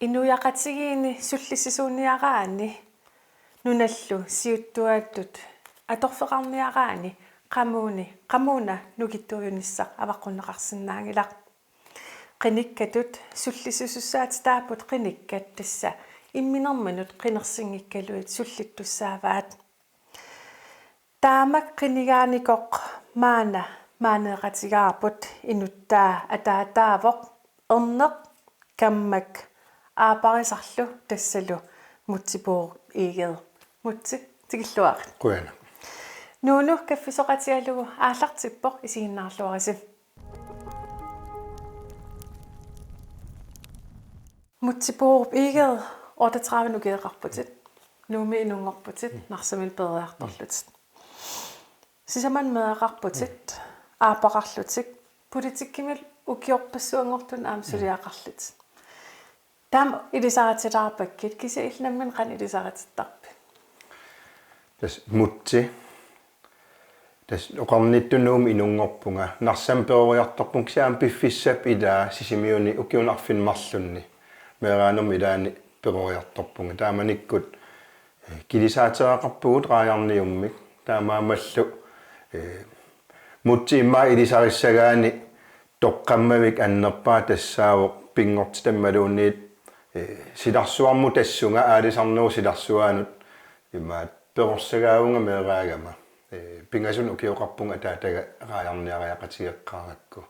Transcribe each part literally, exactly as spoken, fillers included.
Inuiaqatigiinni sullissisuuniaraanni nunallu siuttuaattut atorfeqarniaraanni qamuuni, qamuuna nukittuujunissaq avaqqunneqarsinnaanngilaq. Qinikkatut sullissisussaatit taapput qinikkat tassa imminerminut qinersinngikkaluit sullittussaavaat. Taamak qinigaanikoq maanna maaneeqatigaarput inuttaa ataataavoq erneq kammak aaparisarlu tassalu Mutsi Borup Egede. Mutsi tikilluarit. Qujanaq. Nuunu kaffisoqatigalugu aallartippoq isiginnaarluarisi. Mutsi Borup Egede otteogtredive ukioqarputit. Nuummi inunngorputit, Narsamilu peroriartorlutit. Sisamani meeraqarputit, aappaqarlutit, politikkimi ukiorpassuanngortuni aamma suliaqarlutit. Taama ilisaritilaarpakkit, kisianni illit nammineq qanoq ilisaritittarpit? Tassa Mutsi. Tassa oqarnittut Nuummi inunngorpunga. Narsami peroriartorpunga kisianni piffissap ilaa Sisimiuni ukiuni arfineq-marlunni. Meeraanermi ilaanni peroriartorpunga. Taamanikkut, eh, kilisaateqarpugut raajarniummik. Taamaammallu, eh, Mutsi immaqa ilisarissagaanni toqqammavik annerpaaq tassaavoq pinngortitamiluunniit, eh, silarsuarmut tassunga aalisarnerup silarsuaanut imaattoq perorsagaavunga meeraagama. Eh, pingasunut ukioqarpunga ataataga raajarniariaqatigeqqaarakku.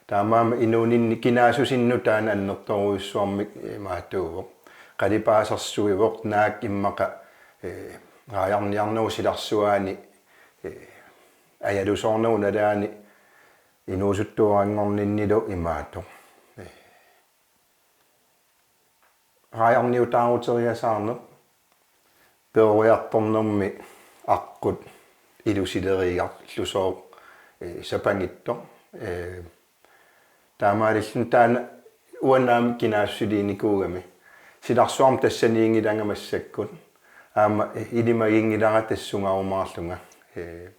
Taamaammat inuuninni kinaassutsinnut taanna annertoorujussuarmik imaattuuvoq. Qalipaasersuivoq naak immaqa, eh, raajarniarnerup silarsuaani, eh, ajalusoornerup nalaani inuusuttuaranngorninnilu imaattoq. Eh, raajarniutaaruteriasaarneq peroriartornermi aqqut ilusileriigallusooq, eh, sapangittoq. Eh, taamaalilluni taanna uannut aamma kinaassutsiliinikuugami. Silarsuarmut tassaniinngilanga massakkut. Aamma, eh, ilimaginngilara tassungarumaarlunga. Eh,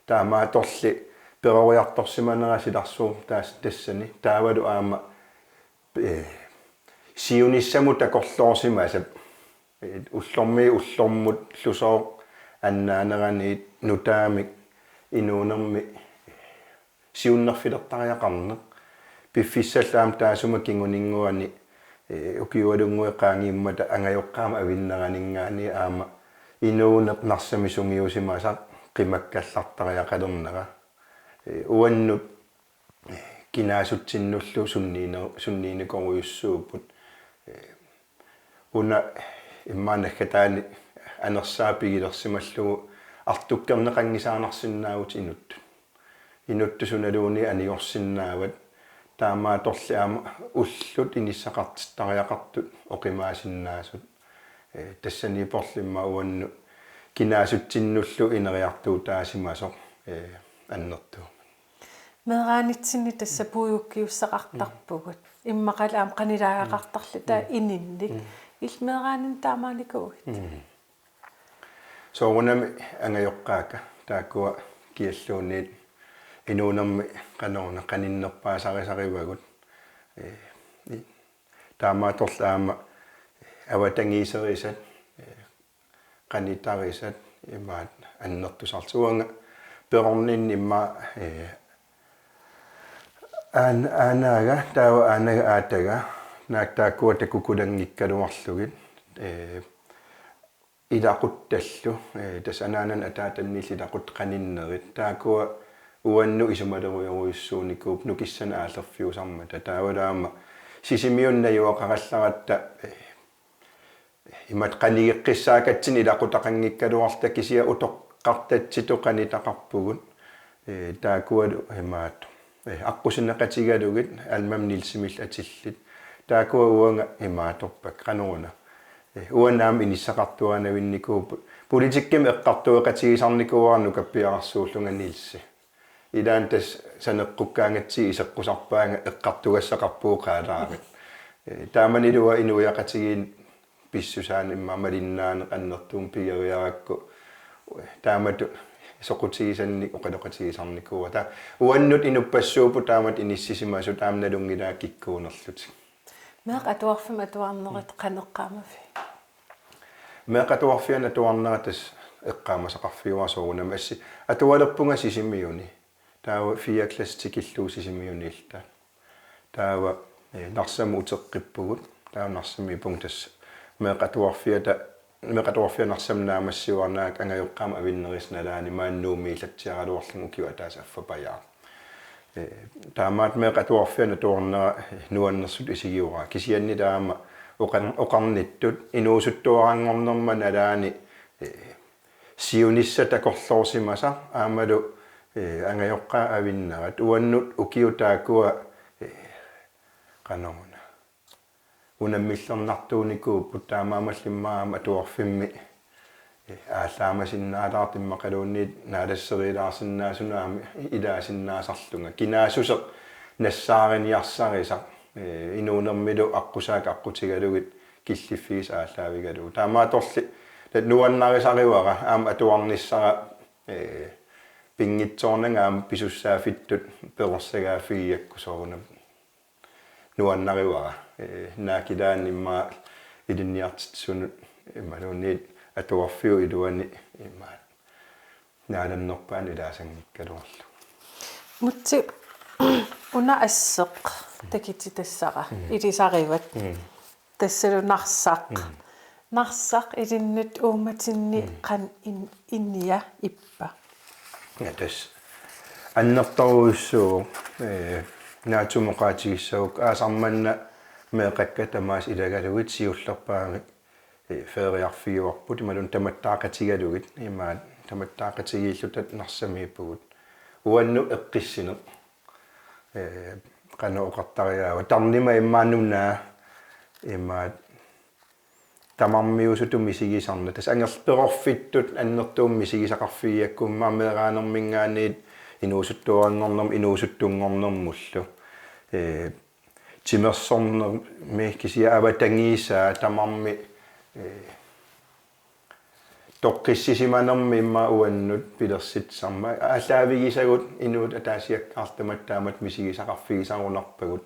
taamaattorli peroriartorsimanera silarsuup taas-, tassani. Taavalu aamma, eh, siunissamut takorloorsimasap, eh, ullormiit ullormullusooq annaaneraniit nutaamik inuunermi siunnerfilertariaqarneq. Piffissallu aamma taassuma kinguninnguani, eh, ukiualunnguit qaangiummata angajoqqaama avinneraninngaanniit aamma inuuneq Narsami sungiusimasaq qimakkallartariaqalernera. Eh, uannut kinaassutsinnullu sunniine-, sunniinikorujussuupput. Eh, una immaqa naggataani anersaaq pigilersimallugu artukkerneqanngisaannarsinnaavugut inuttut. Inuttut sunaluunniit anigorsinnaavat, taamaattorli aamma ullut inissaqartittariaqartut oqimaasinnaasut. Eh, tassaniipporli immaqa uannut kinaassutsinnullu ineriartuutaasimasoq, eh, annertuummat. Meeraanitsinni tassa puigukkiussaqartarpugut. Immaqalu aamma qanilaagaqartarluta ininnik. Illit meeraaninni taamaanikuugit? Mm. Soorunami angajoqqaakka taakkua kialluunniit inuunermi qanoruna qaninnerpaasarisaarivagut. Eh, i-, taamaattorli aamma avatangiiserisat, eh, qanitarisat imaattoq annertusarlutik. Uanga perorninni immaqa, eh, aan-, aanaga, taava aanaga aataga, naak taakkua takukulanngikkaluarlugit, eh, ilaquttallu, eh, tassa anaanannut ataatannillu ilaquttat qaninnerit. Taakkua uannut isumalerujorujussuunikuupput nukissanik aallerfiusarmata. Taavalu aamma Sisimiunut najugaqarallaratta, eh, imatut qanigeqqissaakkatsinnut ilaqutaqanngikkaluarluta kisianni utoqqartatsitut qanitaqarpugut. Eh, taakkualu imaattoq. Eh, aqqusineqatigalugit Alma Nielsenimillu atillit. Taakkua uanga imaattorpakka qanoruna. Eh, uannut aamma inissaqartuaannavinnikuupput. Politikkimi eqqartueqatigisarnikuuara nukappiararsuullunga Nielsi. Ilaanni tassa saneqqukkaangatsigit iseqqusarpaanga eqqartugassaqarpugut qaalaarit. Eh, taamanilu uanga inuiaqatigiinni pissusaanut immaqa malinnaaneq annertuumik pigeriarakku, taamatut soqutigisannik oqaloqatigisarnikuuara. Taava uannut inuppassuupput taamatut inissisimasut aamma nalunngilaat kikkuunerlutik. Meeqqat atuarfimmi atuarnerit qanoq eqqaamavigit? Meeqqat atuarfianni atuarnerat tassa eqqaamasaqarfigaara soorunami, assi atualerpunga Sisimiuni. Taava fjerde klasse tikillugu Sisimiuniilluta. Taava, eh, Narsami uteqqippugut. Taava Narsamiippunga tassa meeqqat atuarfiata, meeqqat atuarfiat Narsami naammassivagut, angajoqqaama Avinnerisa nalaani, maani Nuummiillatsiaraluarlunga ukiup ataatsip affapajaaq. Eh, taamaattumik meeqqat atuarfianni atuarnera nuannersutut isigigaara. Kisianni taama oqan-, oqarnittut inuusuttuaranngornerma nalaani, eh, siunissaq takorloorsimasaq aammalu, eh, angajoqqaat Avinnerat uannut ukiut taakkua, eh, qanoruna unammillernartuunikuupput, taamaammalli immaqa aamma atuarfimmi, eh, aallaamasinnaalaartoq immaqaluunniit naalasseriilaarsinnaasunut aamma ilaasinnaasarlunga. Kinaassuseq nassaariniarsarisaq, eh, inuunermilu aqqusaakka aqqutigalugit killiffigisaq aallaavigalugu. Taamaattorli tassa nuannarisarivara aamma atuarnissara, eh, pinngitsoornanga aamma pisussaaffittut perorsagaaffigigakku soorunami nuannarivara. Eh, naak ilaanni immaqa ilinniartitsisunut imaluunniit atuarfiup iluani immaqa naalannerpaanut ilaasanngikkaluarlugu. Mutsi, una asseq takutitassara, mm, ilisarivat. Mm. Tassalu Narsaq. Mm. Narsaq ilinnut uummatinni, mm, qanoq in-, inia ippa? Ja, tassa annertorujussuuvoq, eh, naatsumik oqaatigissagukku aasaq manna meeqqakka tamaasa ilagalugit siullerpaamik, eh, feriarfigivarput imaluunniit tamattaaqatigalugit, imaattoq tamattaaqatigiilluta Narsamiippugut. Uannut eqqissineq. Eh, qanoq oqartariaqarpa, tarnima immaqa nunaa, imaattoq tamarmiusutut misigisarneq. Tassa angerlarput perorfittut annertuumik misigisaqarfigigakku immaqa meeraanerminngaanniit inuusuttuaranngornermut inuusuttunngornermullu. Eh, timersornermi kisianni avatangiisaa tamarmik, eh, toqqissisimanermik immaqa uannut pilersitsisarmat aallaavigisagut inuit ataasiakkaartut tamatta taamatut misigisaqarfigisarunarpagut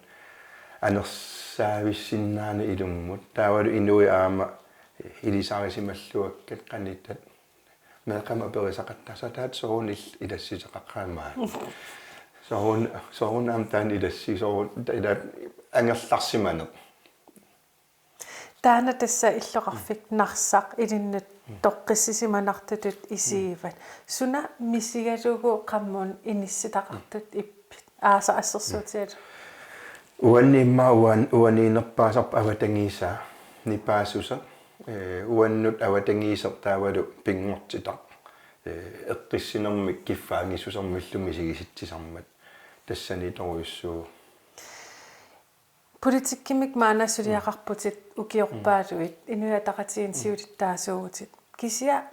anersaavissinnaaneq ilummut. Taavalu inuit aamma ilisarisimalluakkat qanittat meeqqamik aperisaqattaasarput taava soorunami il-, ilassisaqaqaaq maani. Soorun-, soorunami taanna ilassi-, soorun-, ta-, ila angerlarsimaneq. Taanna tassa illoqarfik Narsaq ilinnut toqqissisimanartutut isigivat. Suna misigalugu qamuuna inissitaqartut ippit? Aasaq assersuutigalugu. Uanni immaqa uan-, uaniinnerpaasarpoq avatangiisaa, nipaassuseq, eh, uannut avatangiiseq taavalu pinngortitaq, eh, eqqissinermik kiffaanngissusermillu misigisitsisarmat tassaniitorujussuuvoq. Politikkimik maanna suliaqarputit ukiorpaaluit, Inuit Ataqatigiinni siulittaasuuvutit. Kisianni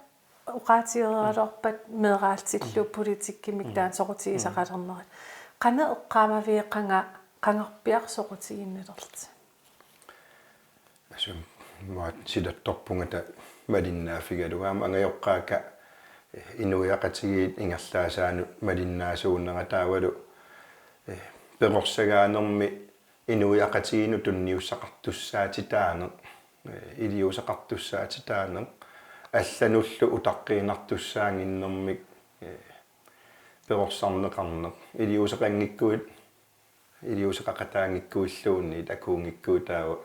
oqaatigereeraluarpat meeraallutillu politikkimik taanna soqutigisaqalernerit. Qanoq eqqaamavigit qanga-, qangarpiaq soqutiginnalerlutit? Assut maani silattorpunga taava malinnaaffigalugu aamma angajoqqaakka, eh, inuiaqatigiit ingerlaasaanut malinnaasuunerat taavalu, eh, perorsagaanermi inuiaqatigiinnut tunniussaqartussaatitaaneq, eh, iliuuseqartussaatitaaneq, allanullu utaqqiinnartussaannginnermik, eh, perorsarneqarneq, iliuuseqanngikkuit, iliuuseqaqataanngikkuilluunniit akuunngikkuit taava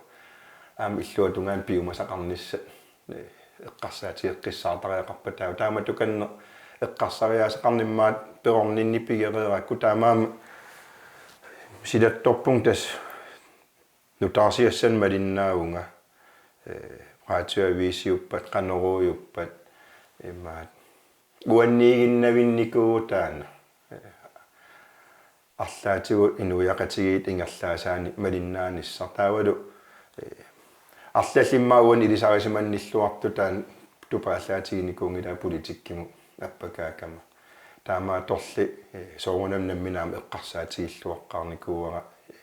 aamma illuatungaani piumasaqarnissat, eh, eqqarsaatigeqqissaartariaqarpata taava taamatukanneq eqqarsariaaseqarneq immaqa perorninni pigereerakku taamaammat silattorpunga tassa nutaarsiassanik malinnaavunga, eh, radioavisiuppat, Qanoruujuppat, imaattoq uanniiginnavinnikuuvoq taanna. Eh, arlaatigut inuiaqatigiit ingerlaasaanik malinnaanissaq. Taavalu, eh, arlallit immaqa uani ilisarisimannilluartut taanna tupaallaatiginikuunngilaat politikkimut appakaakkama. Taamaattorli, eh, soorunami nammineq aamma eqqarsaatigilluaqqaarnikuuara, eh,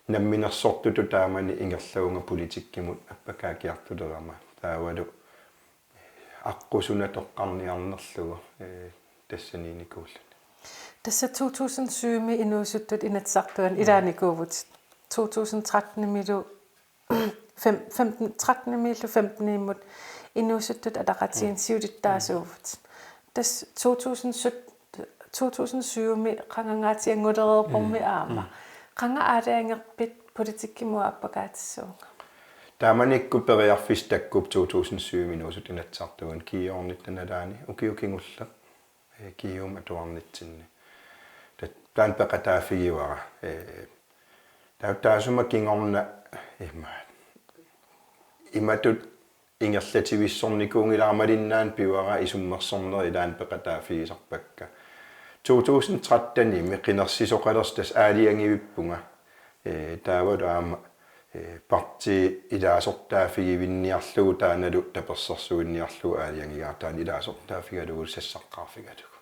namminersortutut taamani ingerlavunga politikkimut appakaakkiartulerama. Taavalu aqqut suna toqqarniarnerlugu, eh, tassaniinnikuulluni. Tassa to tusind syv-mi inuusuttut Inatsisartuni ilaanikuuvutit. To tusind tretten-imilu fem, femten, tretten-imiillu femten-imut Inuusuttut Ataqatigiinni siulittaasuuvutit. Tassa to tusind sytten, to tusind syv-mi qangangaatianngulereerpormi aamma. Qanga aalajangerpit politikkimut aappakaatissuunga? Taamanikkut periarfissat takkuppoq to tusind syv-mi Inuusuttut Inatsisartuni G-oornitta nalaani, ukioq kingulleq, eh, G-umi atuarnitsinni. Ta-, taanna peqataaffigivara. Eh, ta-, taassuma kingorna, eh, ima-, imatut ingerlativissornikuunngilara, malinnaanut pivara isummersornerit ilaanni peqataaffigisarpakka. To tusind tretten-imi qinersisoqalersoq, tassa aalajangivippunga. Eh, taavalu aamma, eh, partii ilaasortaaffigivinniarlugu taannalu tapersersuinniarlugu aalajangigaara, taanna ilaasortaaffigalugu sassaqqaarfigalugu.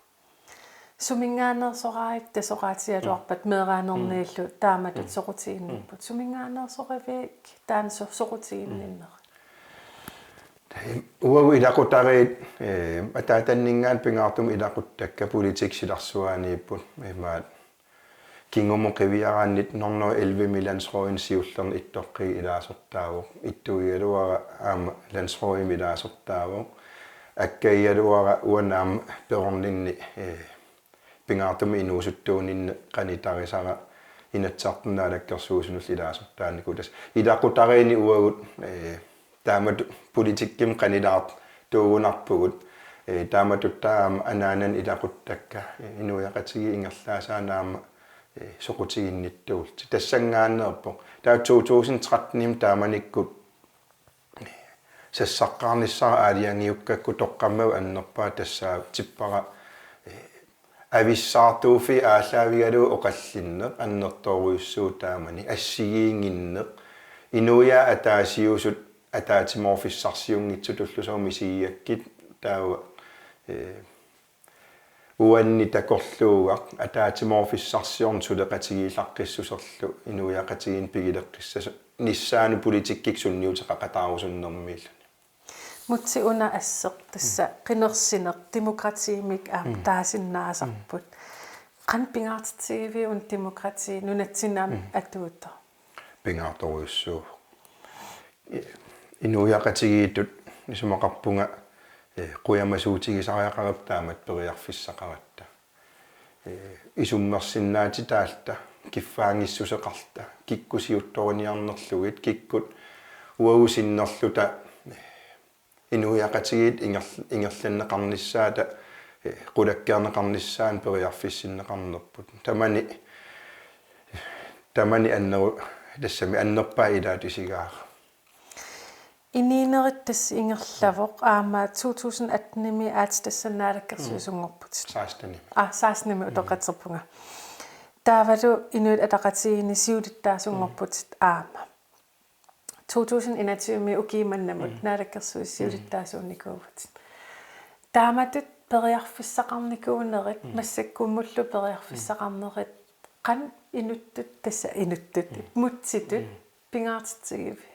Suminngaanneersoraavit, tassa oqaatigaluarpat meeraanerniillu taamatut soqutiginnipput. Suminngaanneersoravigit taanna so-, soqutiginninnerit? Uagut ilaqutariit, eh, ataatanninngaanniit pingaartumik ilaquttakka, politikki silarsuaaniipput, imaat kingumut qiviaraanni nitten hundrede og elleve-mi landsrådini siullerni ittoqqikkut ilaasortaavoq. Ittuigaluara aamma landsrådimi ilaasortaavoq. Akkagigaluara uani aamma perorninni, eh, pingaartumik inuusuttuuninneq qanitarisara Inatsisartuni Naalakkersuisunullu ilaasortaanikuuvoq. Tassa ilaqutariinni uagut, eh, taamatut politikkimut qanilaartuugunarpugut. Eh, taamatut taama anaanannut ilaquttakka, eh, inuiaqatigiit ingerlaassaannik aamma, eh, soqutiginnittuullutik. Tassanngaanneerpoq. Taava to tusind tretten-imi taamanikkut sassaqqaarnissara aalajangiukkakku toqqammavik annerpaaq tassaavoq tippara, eh, avissaartuuffiit aallaavigalugu oqallinneq, annertoorujussuuvoq taamani, assigiinnginneq, inuiaat ataasiusut ataatsimoorfissarsiunngitsutullu soorlu misigigakkit, taava, eh, uanni takorluugaq ataatsimoorfissarsiorneq suleqatigiillaqqissuserlu inuiaqatigiinni pigileqqissanissaanut politikkikkut sunniuteqaqataarusunnermiilluni. Mutsi, una asseq tassa qinersineq demokratiimik aamma taasinnaasarput. Qanoq pingaartitsigiviuk una demokrati nunatsinni aamma atuuttoq? Pingaartorujussuuvoq. Inuiaqatigiittut isumaqarpunga, eh, qujamasuutigisariaqarput taamatut periarfissaqaratta. Eh, isummersinnaatitaalluta, kiffaanngissuseqarluta, kikkut siuttoriniarnerlugit, kikkut uagut sinnerluta, eh, inuiaqatigiit inger-, ingerlanneqarnissaata, eh, qulakkeerneqarnissaanut periarfissinneqarnerput. Tamani, tamani anneru-, tassami annerpaaq ilaatigut isigaara. Inuunerit tassa ingerlavoq, aamma to tusind atten-imi aatsitassani naalakkersuisunngorputit. Seksten-imi. Ah, seksten-imi utoqqatserpunga. Taavalu Inuit Ataqatigiinni siulittaasunngorputit aamma. To tusind enogtyve-mi ukiumannamut naalakkersuisut siulittaasuunnikuuvutit. Taamatut periarfissaqarnikuunerit, massakkummullu periarfissaqarnerit, qanoq inuttut, tassa inuttut, mutsitut pingaartitsigiviuk?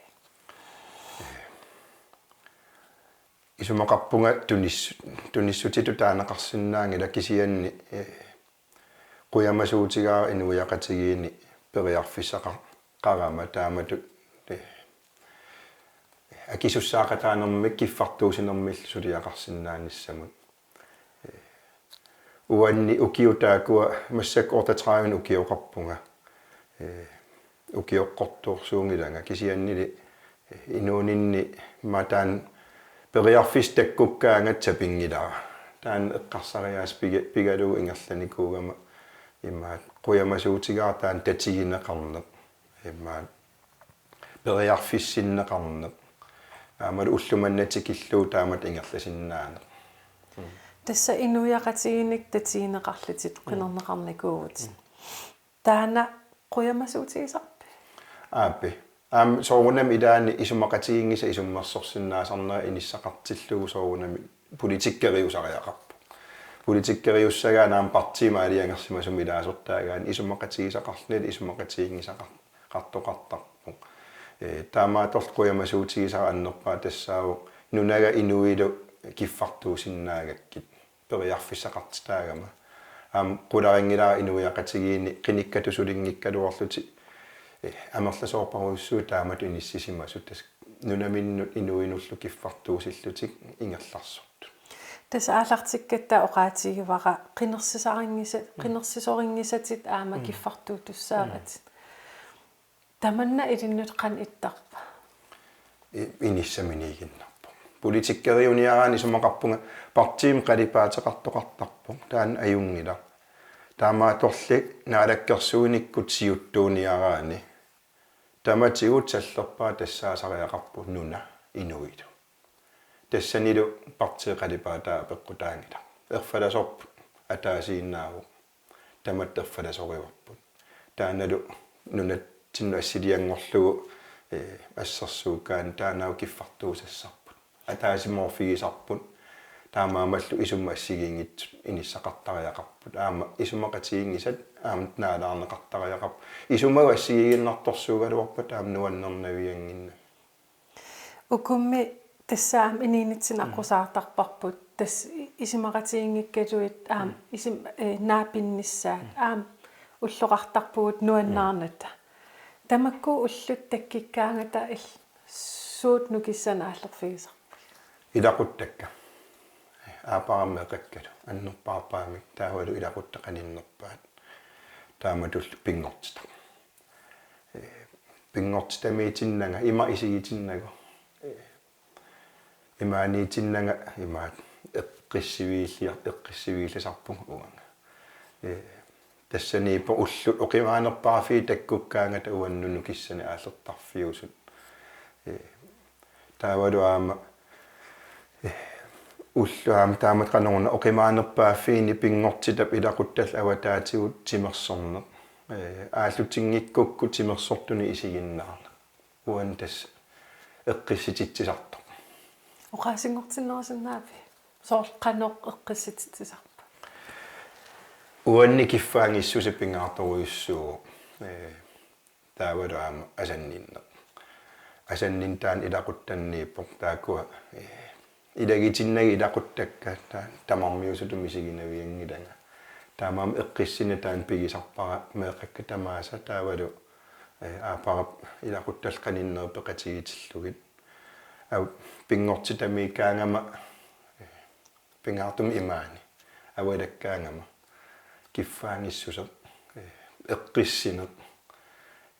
Isumaqarpunga tunis-, tunissutitut taaneqarsinnaanngilaq, kisianni, eh, qujamasuutigaara inuiaqatigiinni periarfissaqarama taamatut, eh, akisussaaqataanermik kiffartuussinermillu suliaqarsinnaanissamut. Eh, uanni ukiut taakkua, massakkut otteogtredive ukioqarpunga. Eh, ukioqqortorsuunngilanga, kisiannili inuuninni maani taanna periarfissaq takkukkaangat sapinngilara. Taanna eqqarsariaaseq piga-, pigalugu ingerlanikuugama imaattoq qujamasuutigaara taanna tatigineqarneq, imaattoq periarfissinneqarneq, aammalu ulloq manna tikillugu taamatut ingerlasinnaaneq. Tassa inuiaqatigiinnik tatigineqarlutit qinerneqarnikuuvutit. Taanna qujamasuutigisarpit? Aappi. Aamma soorunami ilaanni isumaqatiginngisaq isummersorsinnaasarnera inissaqartillugu soorunami politikkeriusariaqarpoq. Politikkeriussagaanni aamma partiimik aalajangersimasumik ilaasortaagaanni isumaqatigisaqarluni isumaqatiginngisaqar-, qartoqartarpoq. Eh, taamaattorli qujamasuutigisara annerpaaq tassaavoq nunaga inuilu kiffartuussinnaagakkit periarfissaqartitaagama. Aamma qularinngilara inuiaqatigiinni qinikkatut sulinngikkaluarlutik, amerlasoorparujussuit taamatut inissisimasut, tassa nunaminnut inuinullu kiffartuusillutik ingerlasortut. Tassa aallartikkatta oqaatigivara qinersisarinngisa-, qinersisorinngisatit aamma kiffartuutussaavatit. Tamanna ilinnut qanoq ittarpa? I-, inissaminiiginnarpoq. Politikkeriuniaraanni isumaqarpunga partiimi qalipaateqartoqartarpoq. Taanna ajunngilaq. Taamaattorli naalakkersuinikkut siuttuuniaraanni tamatigut sallerpaat tassaasariaqarpoq nuna inuilu. Tassanilu partiit qalipaataa peqqutaanngilaq. Erfalasorput ataasiinnaavoq. Tamatta erfalasorivarput. Taannalu nunatsinnut assilianngorlugu, eh, assersuukkaanni taannaavoq kiffartuusassarput. Ataasimoorfigisarput. Taamaammallu isummat assigiinngitsut inissaqartariaqarput. Aamma isumaqatiginngisat aamma naalaarneqartariaqarput. Isummagut assigiinnartorsuugaluarpat aamma nuannernaviannginnami. Ukummi tassa aamma inuunitsinnut aqqusaartarparput, tassa isumaqatiginngikkaluit aamma isum-, eh, naapinnissaat aamma ulloqartarpugut nuannaarnata. Tamakku ullut takkukkaangata il-, suut nukissanik aallerfigisarpigit? Ilaquttakka. Aappaarammi meeqqakkalu. Annerpaarpaamik taavalu ilaquttat qaninnerpaat. Taamatullu pinngortitaq. Eh, pinngortitamiitinnanga, ima isigitinnagu. Eh, imaaniitinnanga, imaat eqqissiviillia-, eqqissiviillisarpunga uanga. Eh, tassaniippoq ullut oqimaanerpaaffiit takkukkaangata uannut nukissanik aallertarfiusut. Eh, taavalu aamma, eh, ullut aamma taamatut qanoruna oqimaanerpaaffiini pinngortitap ilaquttallu avataatigut timersorneq. Eh, aallutinngikkukkit timersortunik isiginnaarneq. Uani tassa eqqissititsisartoq. Oqaasinngortinnerusinnaaviuk? Soorlu qanoq eqqissititsisarpa? Uanni kiffaanngissuseq pingaartorujussuuvoq. Eh, taavalu aamma asanninneq. Asanninneq taanna ilaquttanniippoq taakkua, eh, ilagitinnagit ilaquttakka ta-, tamarmiusutut misiginavianngilanga. Taamaammat eqqissineq taanna pigisarpara meeqqakka tamaasa taavalu, eh, aapparap ilaquttallu qaninnerit peqatigiitillugit. Aa, pinngortitamiikkaangama, eh, pingaartumik imaani. Avalakkaangama. Kiffaanngissuseq, eh, eqqissineq.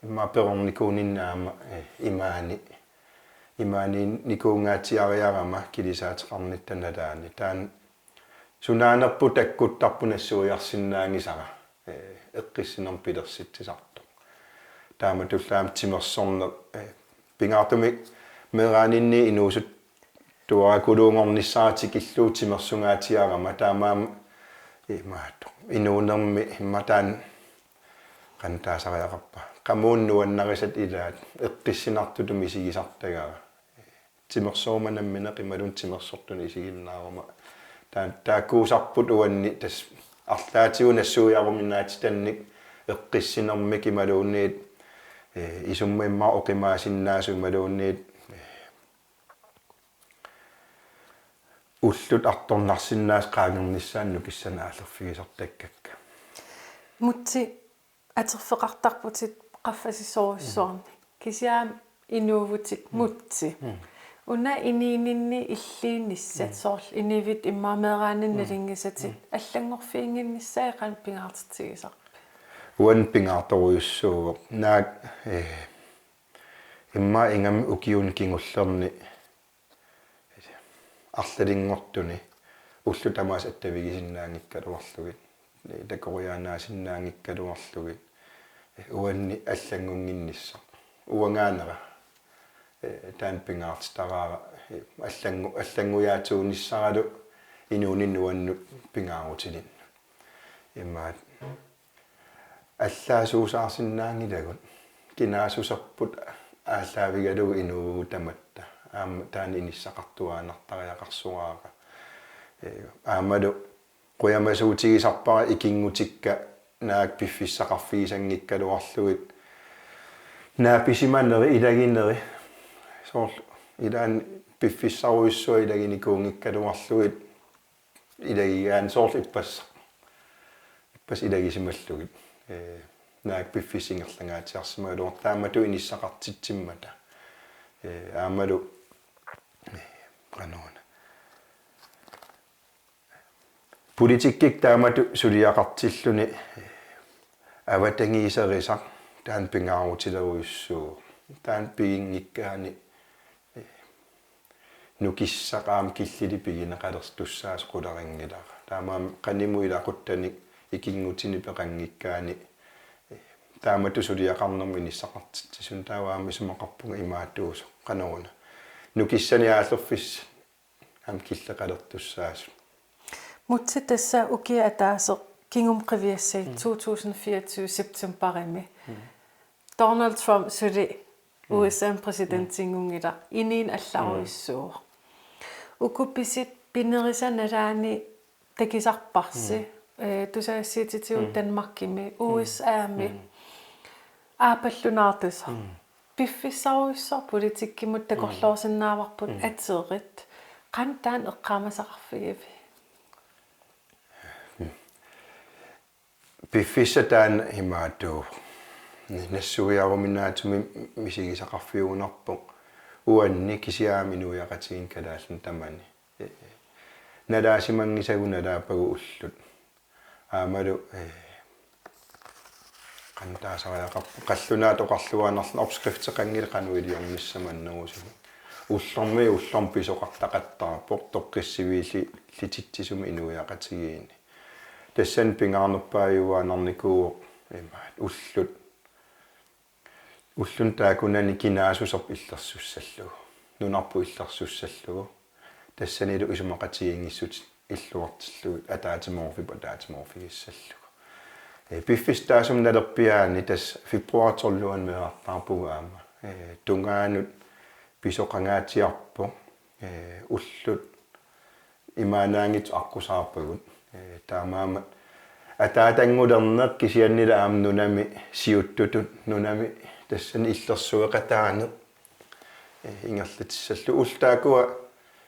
Immaqa perornikuuninni aamma, eh, imaani. Imaaniinnikuungaatsiariarama kilisaateqarnitta nalaani. Taanna sunaanerput takkuttarpoq nassuiarsinnaanngisara, eh, eqqissinermik pilersitsisartoq. Taamatullu aamma timersorneq, eh, pingaartumik meeraaninni inuusuttuarakuluunngornissara tikillugu timersungaatsiarama taamaammat imaattoq. Inuunermi immaqa taanna qanoq taasariaqarpa. Qamuuna nuannarisat ilaat eqqissinartutut misigisartagara. Timersoruma nammineq imaluunniit timersortunik isiginnaaruma. Taa-, taakkuusarput uanni tassa arlaatigut nassuiaruminaatsitannik eqqissinermik imaluunniit, eh, isummat immaqa oqimaasinnaasut imaluunniit, eh, ullut artornarsinnaasut qaangernissaannut nukissanik aallerfigisartakkakka. Mutsi atorfeqartarputit qaffasissorujussuarnik. Kisianni inuuvutit Mutsi. Una inuuninni illiinissat soorlu inuit immaqa meeraaninni nalunngisatit allanngorfiginnginnissaat qanoq pingaartitsigisarpit? Uani pingaartorujussuuvoq. Naak, eh, immaqa ingammik ukiuni kingullerni arlalinngortuni ullut tamaasa attavigisinnaanngikkaluarlugit, takoriaannaasinnaanngikkaluarlugit, uanni allanngunnginnissaq. Uangaanera, eh, taanna pingaartitaraara, eh, allanngu-, allanngujaatigunissaralu inuuninni uannut pingaarutilinnut. Imaat allaasuusaarsinnaanngilagut. Kinaassuserput aallaavigalugu inuuvugut tamatta. Aamma taanna inissaqartuaannartariaqarsoraara. Eh, aammalu qujamasuutigisarpara ikinngutikka naak piffissaqarfigisanngikkaluarlugit. Naapisimaneri, ilagineri. Soorlu ilaanni piffissarujussuaq ilaginikuunngikkaluarlugit. Ilagigaanni soorlu ippassaq. Ippassaq ilagisimallugit. Eh, Naak piffissap ingerlangaatsiarsimagaluartoq taamatut inissaqartitsimmata. Ee, aammalu, ee, qanoruna. Politikkikkut taamatut suliaqartilluni, ee, avatangiiserisaq taanna pingaarutilerujussuuvoq. Taanna piginngikkaanni, ee, nukissaq aamma killilimmik pigineqalertussaasoq qularinngilara. Taamaammat qanimut ilaquttanik ikinngutinik peqanngikkaanni, ee, taamatut suliaqarnermut inissaqartitsisunik taava aamma isumaqarpunga imaattuusoq qanoruna. Nukissanik aallerfissat aamma killeqalertussaasut. Mutsi, tassa ukiup ataaseq kingumut qiviassagit, mm, to tusind fireogtyve septembarimi. Mm. Donald Trump suli, mm, U S A-mi præsidentinngunngilaq, inuuneq allarujussuuvoq. Uku pisit pinerisat nalaanni takusarparsi, mm, ee, tusagassiuutitigut, mm, Danmarkimi, mm, U S A-mi, mm, aappallunaartusoq. Mm. Piffissarujussuaq politikkimut, mm, takorloorsinnaavarput, mm, aterit. Qanoq taanna eqqaamasaqarfigiviuk? Mm. Piffissaq taanna imaattuuvoq. Nassuiaruminaatsumik misigisaqarfiugunarpoq. Uanni kisianni aamma inuiaqatigiinni kalaallinut tamani. Ee, nalaasimanngisagut nalaapagut ullut. Aammalu, ee, qanoq taasariaqarpa, qallunaatut oqarluaannarluni, opskrifteqanngilaq qanoq iliornissamut annerusumik. Ullormiit ullormut pisoqartaqattaarpoq toqqissivillititsisumik inuiaqatigiinni. Tassani pingaarnerpaajuaannarnikuuvoq imaat ullut. Ulluni taakkunani kinaassuserput illersussallugu. Nunarput illersussallugu. Tassanilu isumaqatigiinngissut illuartillugit ataatsimoorfipput ataatsimoorfigissallugu. Ee, piffissaq taassuma nalerpiaani tassa februar tolvianni meerartaarpugut aamma. Ee, tungaanut pisoqangaatsiarpoq. Ee, ullut imaannaanngitsut aqqusaarpagut. Ee, taamaammat ataatanngorneq kisiannili aamma nunami siuttutut, nunami tassani illersueqataaneq, ee, ingerlatissallugu. Ullut taakkua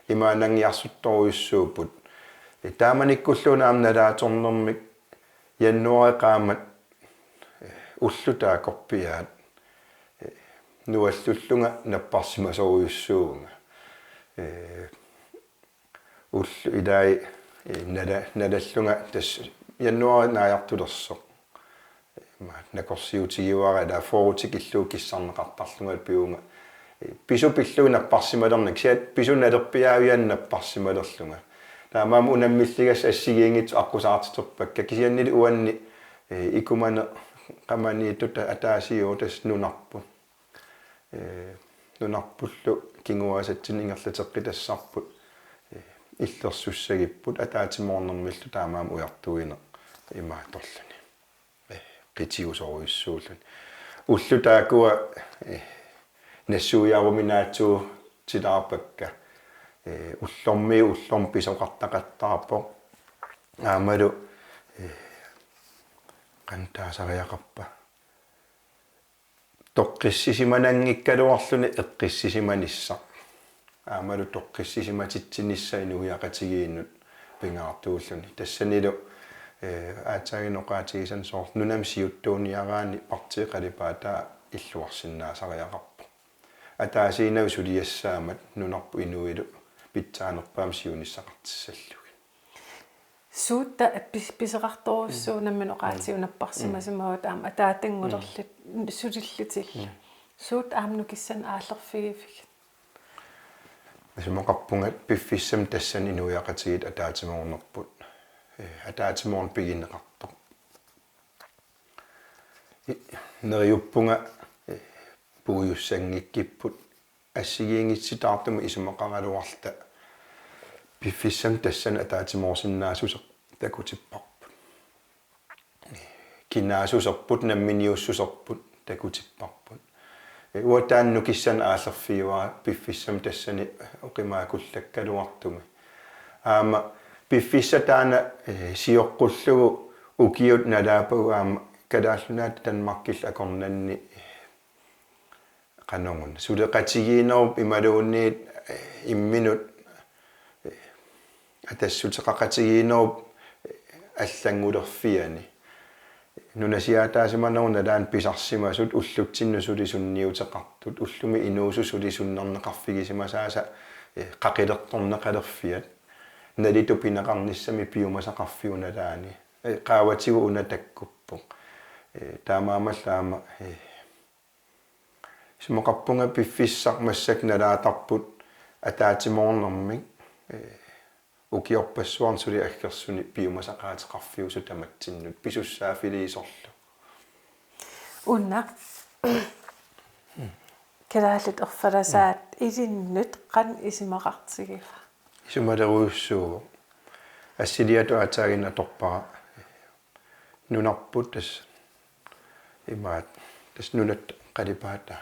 imaannaanngiartorujussuupput. Ee, taamanikkulluunniit aamma nalaatornermik januaari qaammat, ee, ullut taakkorpiaat, ee, nuallullunga napparsimasorujussuuvunga. Ee, ullut ilai, ee, nala-, nalallunga tassa januaari naajartulersoq. Ee, ma-, nakorsiutigiuara ilaa fyrrenik illugu kissarneqartarlunga pivunga. Ee, pisut pillugu napparsimalerneq, kisianni pisut nalerpiaavianni napparsimalerlunga. Taamaammat unammilligassat assigiinngitsut aqqusaartiterpakka. Kisiannili uanni, ee, ikumaneq qamaniittut ataasiuvoq tassa nunarput. Ee, nunarpullu kinguaassatsinnik ingerlateqqitassarput, ee, illersussagipput ataatsimoornermillu taamaammat ujartuineq imaattorluni. Ee, qitiusorujussuulluni. Ullut taakkua, ee, nassuiaruminaatsutilaarpakka. Ee, ullormiit ullormut pisoqartaqattaarpoq. Aammalu, ee, qanoq taasariaqarpa. Toqqissisimananngikkaluarluni eqqissisimanissaq. Aammalu toqqissisimatitsinissaa inuiaqatigiinnut pingaartuulluni. Tassanilu, ee, aatsaannguaq oqaatigisannut soorlu nunami siuttuuniaraanni partiit qalipaataa illuarsinnaasariaqarpoq. Ataasiinnaq suliassaammat nunarput inuillu pitsaanerpaamik siunissaqartissallugit. Suut ta-, pis-, pisoqartorujussuuvoq, mm, nammineq oqaatigut, mm, napparsimasimavagut, mm, aamma ataatanngornerli, mm, sulillutillu. Mm. Suut aamma nukissanik aallerfigivigit? Isumaqarpunga piffissami tassani inuiaqatigiit ataatsimoornerput. Ee, ataatsimoorneq pigineqartoq. I-, neriuppunga, ee, puigussanngikkipput assigiinngitsutigaartumik isumaqaraluarluta piffissami tassani ataatsimoorsinnaassuseq takutipparput. Kinaassuserput, namminiussuserput takutipparput. Ee, uanga taanna nukissanik aallerfigaara piffissami tassani oqimaakkullakkaluartumik. Aamma piffissaq taanna, ee, sioqqullugu ukiut nalaapagut aamma Kalaallit Nunaata Danmarkillu akornanni, ee, qanoruna, suleqatigiinnerup imaluunniit, ee, imminut, ee, atassuteqaqatigiinnerup, ee, allanngulerfiani. Nunasiaataasimanerup nalaani pisarsimasut ullutsinnut suli sunniuteqartut, ullumi inuusup suli sunnerneqarfigisimasaasa, eh, qaqilertorneqalerfiat, nalitut pineqarnissamik piumasaqarfiup nalaani, eh, qaavatigut una takkuppoq. Eh, taamaammallu aamma, eh, isumaqarpunga piffissaq massakkut nalaatarput ataatsimoornermik, eh, ukiorpassuarni suli aggersuni piumasaqaateqarfiusut tamatsinnut pisussaaffiliisorlu. Una. Kalaallit erfalasaat ilinnut qanoq isumaqartigiva? Isumalerujussuuvoq. Assiliatut aatsaannguaq atorpara. Nunarput tassa imaattoq, tassa nunatta qalipaataa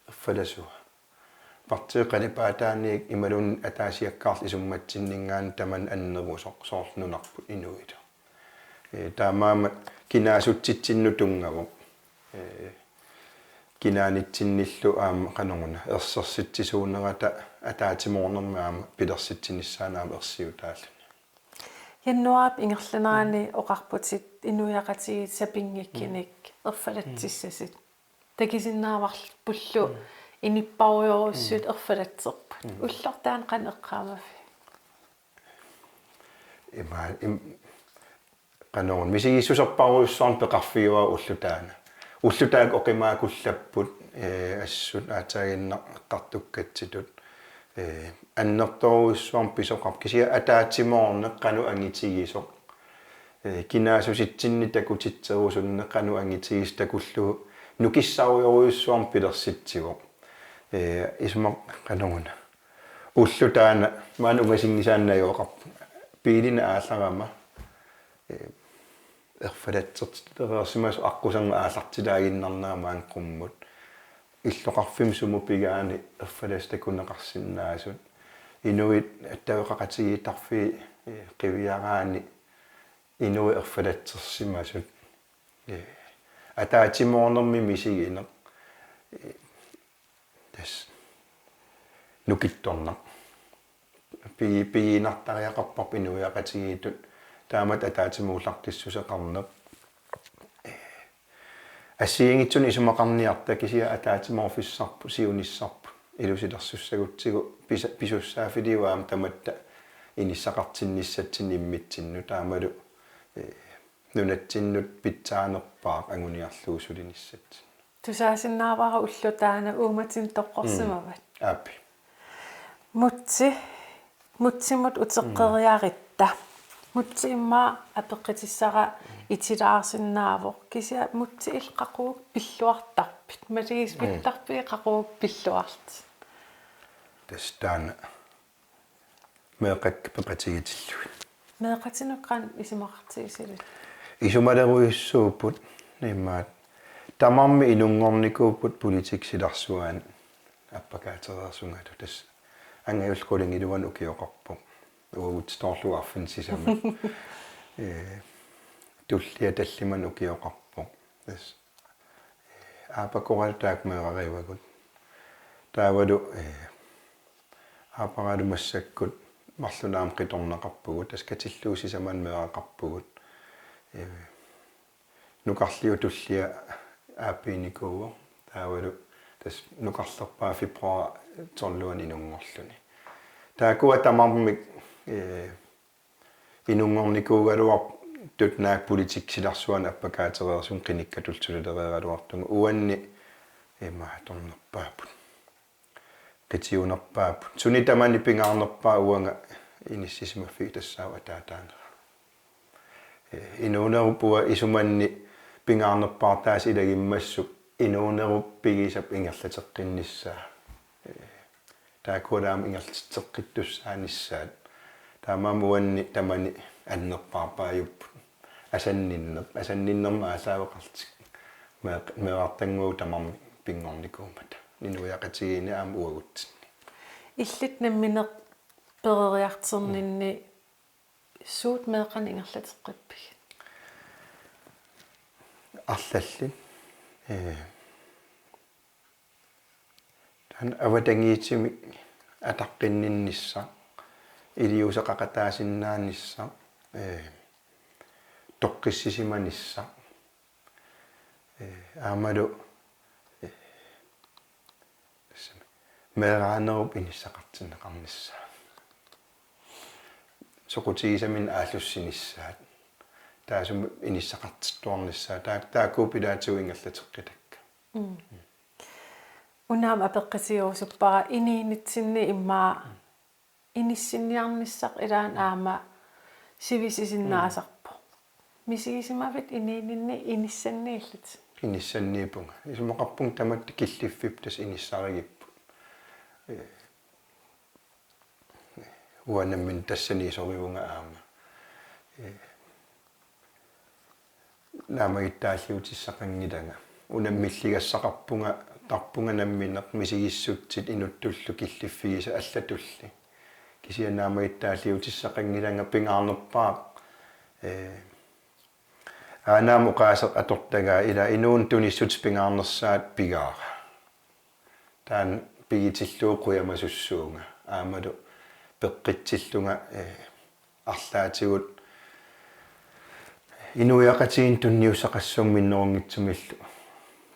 erfalasua. Partiip qalipaataaniit imaluunniit ataasiakkaarlutik isummatsinninngaanniit tamanna annerusoq soorlu nunarput inuilu. Ee, taamaammat kinaassutsitsinnut tunngavoq. Ee, kinaanitsinnillu aamma qanoruna ersersitsisuunerata ataatsimoornermi aamma pilersitsinissaanut aamma ersiutaalluni. Januaarip ingerlanerani oqarputit inuiaqatigiit sapinngikkunik erfalatsissasut. Takusinnaavarpullu inuppassuarujussuit erfalatserput. Ullortaaq qanoq eqqaamavit? Ima, im, qanoruna misigissuserpassuarnik peqarfigaara ullortaaq. Ullortaaq oqimaakkullapput, eh, assut aatsaannguaq eqqartukkatsitut. Eh, annertoorujussuarmik pisoqarpoq kisianni ataatsimoorneq qanoq angitigisoq. Eh, kinaassutsitsinni takutitserusunneq qanoq angitigisoq takullugu nukissarujorujussuarmik pilersitsivoq. Eh, isumaq qanoruna. Ullortaaq maani ungasinngisaannaq najugaqarpunga. Biilinik aallarama. Eh, erfalatsertitsereersimasoq aqquserngooq aallartilaaginnarnera maani qummut. Illoqarfimmi sumut pigaani erfalassat takuneqarsinnaasut. Inuit attaveqaqatigiittarfiit, eh, qiviaraanni inuit erfalatsersimasut. Eh, ataatsimoornermi misigineq. Eh, tassa nukittornaq. Pigi-, pigiinnartariaqarparput inuiaqatigiittut taamatut ataatsimoorluartissuseqarneq. Assigiinngitsunik isumaqarniarta kisianni ataatsimoorfissarput, siunissarput ilusilersussagutsigu pisa-, pisussaaffiliuvoq aamma tamatta inissaqartinnissatsinnik immitsinnut taamalu, eh, nunatsinnut pitsaanerpaaq anguniarlugu sulinissatsinnut. Tusaasinnaavara ullortaaq uummatinnut toqqorsimavat. Mm. Aap. Mutsi, Mutsimut uteqqeriarutta. Mutsi immaqa apeqqutissara itilaarsinnaavoq. Kisianni Mutsi illit qaqugu pilluartarpit? Maligisuttarpigit qaqugu pilluarlutit? Tassa taanna meeqqakkut peqatigiitillugit. Meeqqatinut qanoq isumaqartigisigit? Isumalerujussuupput, imaattoq. Tamarmik inunngornikuupput politikkikkut silarsuani appakaatereersungalu, tassa angajulleq qulingiluanik ukioqarpoq. Uagutsitoorlugu arfineq-sisamat. Eh, tullia tallimanik ukioqarpoq. Tassa Aapakoralu taakku meerarivagut. Taavalu, eh, aaparaalu massakkut marlunnik aamma qitornaqarpugut, tassa katillugu sisamanik meeraqarpugut. Eh, nukarliup tullia aappiinikuuvoq. Taavalu tassa nukarlerpaa februar tolvianni inunngorluni. Taakkua tamarmik, eh, inunngornikuugaluartut naak politikkikkut silarsuani appakaatereersunga qinikkatullu sulilereeraluartunga, uanni imaattornerpaapput. Qitiunerpaapput. Suni tamani pingaarnerpaaq uanga inissisimaffiga tassaavoq ataataanera. Eh, inuunerup uanga isumanni pingaarnerpaartaasa ilagimmassuk inuunerup pigisap ingerlateqqinnissaa. Eh, taakkualu aamma ingerlatitseqqittussaanissaat. Taamaammat uanni tamani annerpaarpaajupput. Asanninneq, asanninnermik aallaaveqarlutik. Mee-, meerartannguagut tamarmik pinngornikuummata. Inuiaqatigiinni aamma uagutsinni. Illit nammineq peroriartorninni suut meeqqanik ingerlateqqippigit? Arlallit. Eh, taanna avatangiisimik ataqqinninnissaq, iliuuseqaqataasinnaanissaq, eh, toqqissisimanissaq. Aammalu, eh, meeraanerup inissaqartinneqarnissaa. Soqutigisaminnut aallussinissaat. Taassuma inissaqartittuarnissaa. Taa-, taakkuupput ilaatigut ingerlateqqitakka. Mm. Una aamma apeqqutigerusuppara inuunitsinni immaqa inissinniarnissaq ilaanni aamma sivisusinnaasarpoq. Misigisimavit inuuninni inissanniillutit? Inissanniippunga. Isumaqarpunga tamatta killiffipput tassa inissarigipput. Eh, uanga nammineq tassaniisorivunga aamma. Eh, naammagittaalliutissaqanngilanga. Unammilligassaqarpunga, tarpunga nammineq misigissutsit inuttullu killiffigisat allatulli. Kisianni naammagittaalliutissaqanngilanga pingaarnerpaaq. Eh, aana aamma oqaaseq atortagaa ila inuuneq tunissuteq pingaarnersaat pigaara. Taanna pigitillugu qujamasussuunga. Aammalu peqqitsillunga, eh, arlaatigut inuiaqatigiinnut tunniussaqassuunga minnerunngitsumillu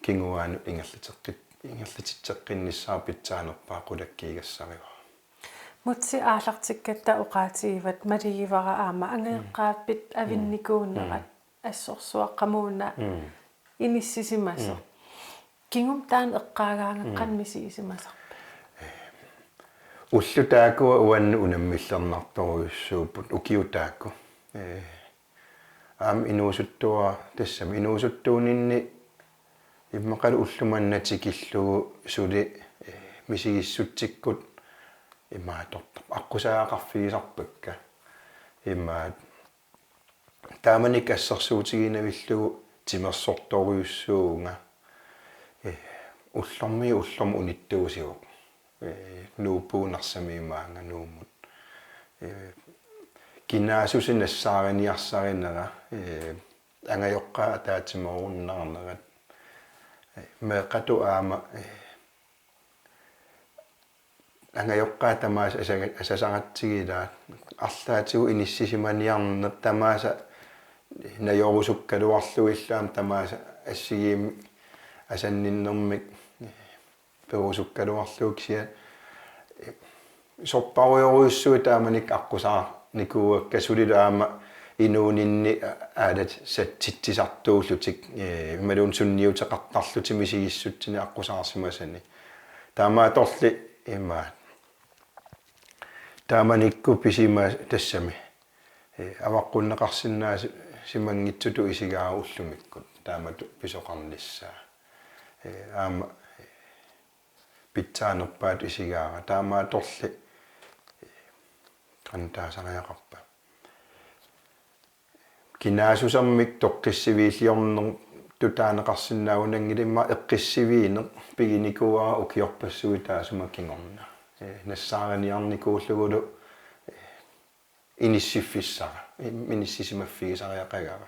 kinguaanut ingerlateqqit-, ingerlatitseqqinnissaa pitsaanerpaaq qulakkiigassarivara. Mutsi aallartikkatta oqaatigivat maligivara aamma angajoqqaappit avinnikuunerat. Mm. Assorsuaq qamuuna. Mm. Inissisimasoq. Mm. Kingumut taanna eqqaagaangat qanoq misigisimasarpit? Ullut taakkua uannut unammillernartorujussuupput ukiut taakku. Eh, aamma inuusuttua-, tassami inuusuttuuninni immaqalu ulloq manna tikillugu suli, eh, misigissutsikkut imaattortarput. Aqqusaagaqarfigisarpakka. Imaat taamanikkut assersuutiginavillugu timersortorujussuuvunga. Eh, ullormiit ullormut unittuusivoq. Eh, Nuup Narsamiit maanga Nuummut. Eh, kinaassuseq nassaariniarsarinera, eh, angajoqqaat ataatsimoorunnaarnerat. Eh, meeqqatut aamma, eh, angajoqqaat tamaasa asaga-, asasaratsigilaat arlaatigut inissisimaniarneq tamaasa najorusukkaluarlugillu aamma tamaasa assigiimmik asanninnermik perusukkaluarlugu kisianni sorparujorujussuit taamanikkut aqqusaarnikuuakka sulilu aamma inuuninni aalasatsitsisartuullutik, eh, imaluunniit sunniuteqartarlutik misigissutsinik aqqusaarsimasani. Taamaattorli imaat. Taamanikkut pisima tassami. Eh, avaqqunneqarsinnaasimanngitsutut isigaara ullumikkut. Taamatut pisoqarnissaa. Eh, aamma, eh, pitsaanerpaatut isigaara. Taamaattorli, eh, qanoq taasariaqarpa. Kinaassusermik toqqissiviilliornertut taaneqarsinnaagunanngilaq immaqa eqqissiviineq piginikuuara ukiorpassuit taassuma kingorna. Eh, nassaariniarnikuullugulu, eh, inissiffissara, inissisimaffigisariaqagara.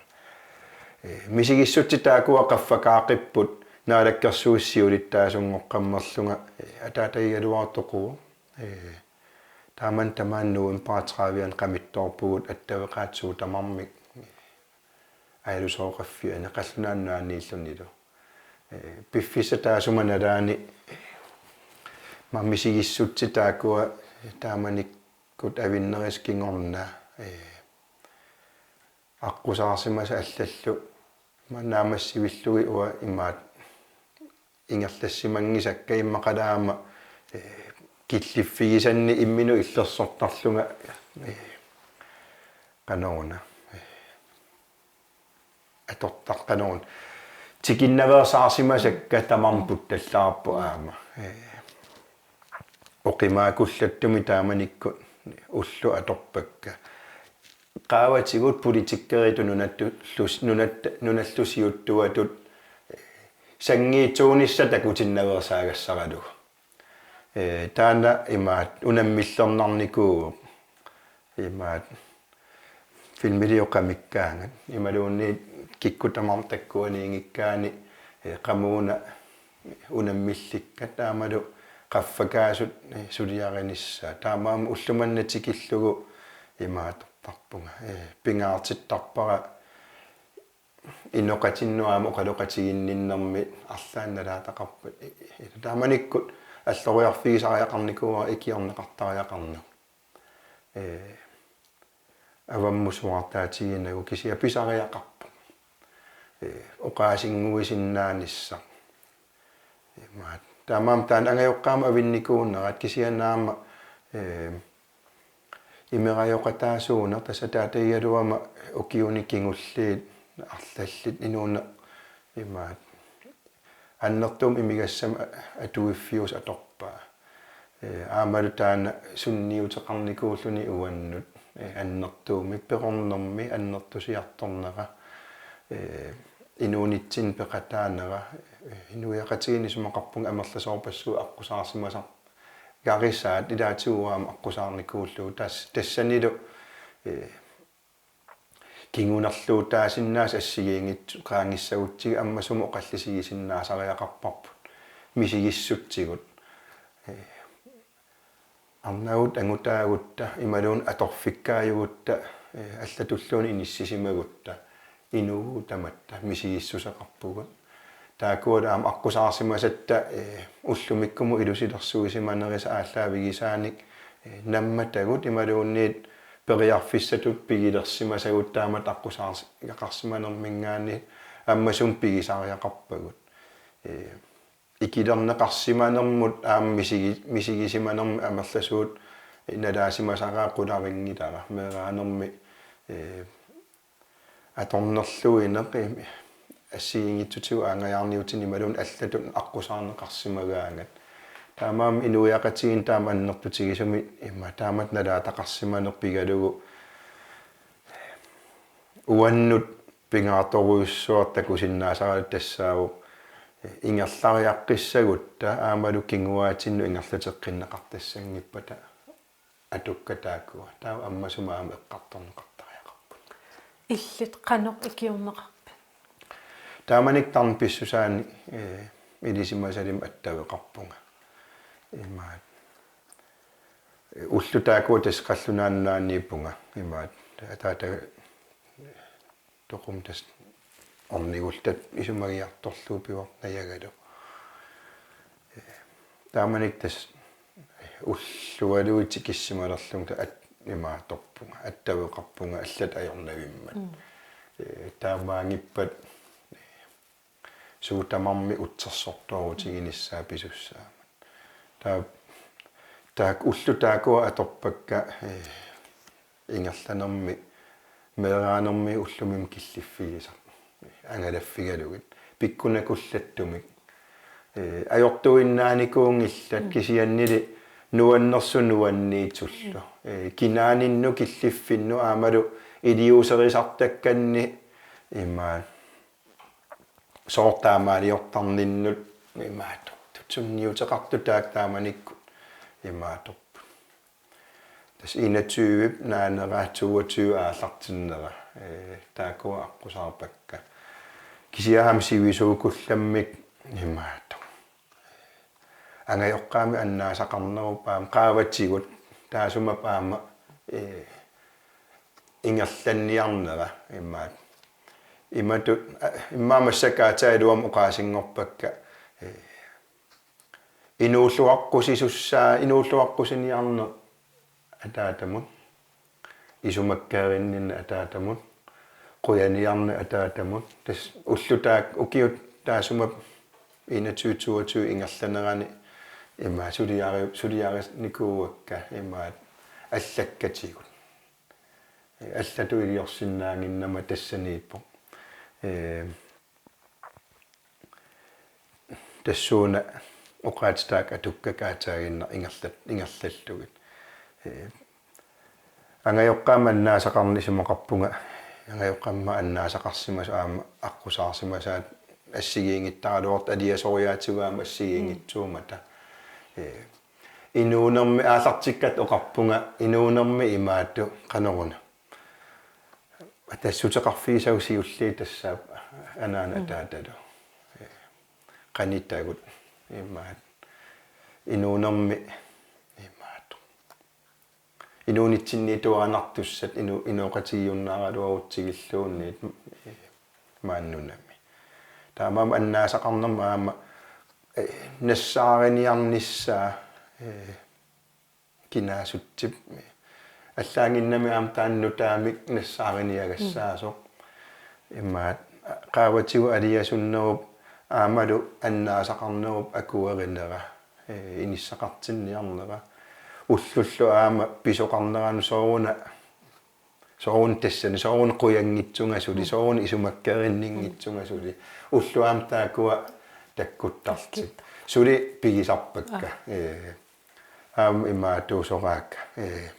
Eh, misigissutsit taakkua qaffakaaqipput Naalakkersuisut siulittaasunngoqqammerlunga, eh, ataatagigaluartoq Quo. Eh, taamani tamaani november tredive-ani qamittoorpugut attaveqaatit tamarmik ajalusooqaffiani Qallunaat Nunaanniillunilu. Eh, piffissap taassuma nalaani misigissutsit taakkua taamanikkut avinnerisa kingorna, eh, aqqusaarsimasat allallu ma-, naammassivillugit uanga imaat ingerlassimanngisakka immaqalaama, eh, killiffigisanni imminut illersortarlunga, eh, qanoruna, eh, atortaq qanoruna. Tikinnaveersaarsimasakka tamarmik puttallaarput aamma. Eh, oqimaakkullattumik taamanikkut ullut atorpakka. Qaavatigut politikeritut nunattu-, lus-, nunatta-, nunallu siuttuatut sanngiitsuunissaq takutinnaveersaagassaralugu. Eh, taanna imaat unammillernarnikuuvoq. Imaat filmiliuqamikkaangat. Imaluunniit kikkut tamarmik takkuaniinngikkaanni, eh, qamuuna unammillikkat taamalu qaffakaasut, eh, suliarinissaat. Taamaammat ulloq manna tikillugu imaattortarpunga. Eh, pingaartittarpara inoqatinnut aamma oqaloqatiginninnermi arlaannik nalaataqarpat. Taamanikkut alloriarfigisariaqarnikuuara ikiorneqartariaqarnagu. Ee, avammut suaartaatiginagu kisianni pisariaqarpoq. Ee, oqaasinnguisinnaanissaq. Imaat. Taamaammat taanna angajoqqaama avinnikuunerat kisianni aamma, ee, imerajoqataasuuneq tassa ataatagigaluama ukiuni kingulliit arlallit inuuneq imaat annertuumik imigassamik atuiffiusoq atorpaa. Ee, aammalu taanna sunniuteqarnikuulluni uannut, ee, annertuumik peqornermi annertusiartornera, ee, inuunitsinni peqataanera, ee, inuiaqatigiinni isumaqarpunga amerlasoorpassuit aqqusaarsimasarisaat ilaatigut aamma aqqusaarnikuullugu tas-, tassanilu, ee, kingunerluutaasinnaasut assigiinngitsut qaangiissagutsigit ammasumut oqallisigisinnaasariaqarparput misigissutsigut. Ee, arnavut angutaagutta imaluunniit atorfikkaajugutta, ee, allatulluunniit inissisimagutta inuugut tamatta misigissuseqarpugut. Taakkualu aamma aqqusaarsimasatta, ee, ullumikkumut ilusilersuisimanerisa aallaavigisaanik, ee, nammatagut imaluunniit periarfissatut pigilersimasagut taamatut aqqusaarsimanerminngaanniit ammasumik pigisariaqarpagut. Ee, ikilerneqarsimanermut aamma misigi-, misigisimanermut amerlasuut nalaasimasaraat qularinngilara meeraanermi, ee, atornerluineq, ee, assigiinngitsutigut aanngajaarniutinik imaluunniit allatut aqqusaarneqarsimagaangat. Taamaammat inuiaqatigiinni taama annertutigisumik ima taamatut nalaataqarsimaneq pigalugu uannut pingaartorujussuaq takusinnaasaralugu tassaavoq ingerlariaqqissagutta aammalu kinguaatsinnut ingerlateqqinneqartassanngippata atukkat taakkua. Taava ammasumik aamma eqqartorneqartariaqarput. Illit qanoq ikiorneqarpit? Taamanikkut tarnip pissusaanik, ee, ilisimasalimmik attaveqarpunga. Imaat. Ullut taakkua tassa qallunaat nunaanniippunga. Imaat. Ataata toqum tassa ornigulluta isumagiartorlugu pivoq najagalu. Taamanikkut tassa ullualuit tikissimalerlunga at-, imaattorpunga, attaveqarpunga allatut ajornavimmat. Mm. Ee, taamaanngippat suut tamarmik utsersortoorutiginissaat pisussaammat. Taava, taakku ullut taakkua atorpakka, ee, ingerlanermi, meeraanermi ullumi killiffigisaq angalaffigalugit. Pikkunakullattumik. Ee, ajortuinnaanikuunngillat. Mm. Kisiannili nuannersut nuanniitsullu. Mm. Ee, kinaaninnut killiffinnut aammalu iliuuserisartakkanni imaat soorlu taamaaliortarninnut imaattoq sunniuteqartut taakku taamanikkut imaattorput. Tassa enogtyve naanera, toogtyve aallartinnera, ee, taakkua aqqusaarpakka. Kisianni aamma sivisuukullammik imaattoq. Angajoqqaamik annaasaqarnerup aamma qaavatigut taassuma aamma, ee, ingerlanniarnera imaat. Imatut, a, immaqa massakkut aatsaat iluamik oqaasinngorpakka, ee, inuulluaqqusisussaa, inuulluaqqusiniarneq ataatamut, isumakkeerinninneq ataatamut, qujaniarneq ataatamut, tassa ullut taakku ukiut taassuma enogtyve toogtyve ingerlanerani imaat suliari-, suliarinikuuakka imaat allakkatigut. Allatut iliorsinnaannginnama tassaniippoq. Ee, tassuuna oqaatsit taakku atukkakka aatsaaginnaq ingerlat-, ingerlallugit. Ee, angajoqqaamik annaasaqarneq isumaqarpunga, angajoqqaamik annaasaqarsimasoq aamma aqqusaarsimasaat assigiinngitsaraluartoq aliasoriaatigut aamma assigiinngitsuummata. Ee, inuunermi aallartikkatta oqarpunga, inuunermi imaattoq qanoruna. Atassuteqarfigisagut siulliit tassaapput anaana. Mm. Ataatalu. Ee, qanitagut imaat. Inuunermi imaattoq. Inuunitsinniittuaannartussat inu-, inooqatigiunnaaraluarutsigilluunniit. Ee, maani nunami. Taamaammat annaasaqarnermut aamma, eh, nassaariniarnissaa, eh, kinaasutsip, eh, allaanngimmat aamma taanna nutaamik nassaariniagassaasoq. Imaat, qaavatigut aliasunnerup aammalu annaasaqarnerup akuerinera, eh, inissaqartinniarnera. Ullullu aamma pisoqarneranut sooruna, sooruna tassani, sooruna qujanngitsunga suli, sooruna isumakkerinninngitsunga suli. Ullut aamma taakkua takkuttartut. Takkut. Suli pigisarpakka. Aa. Eh, aamma imaattuusoraakka. Eh,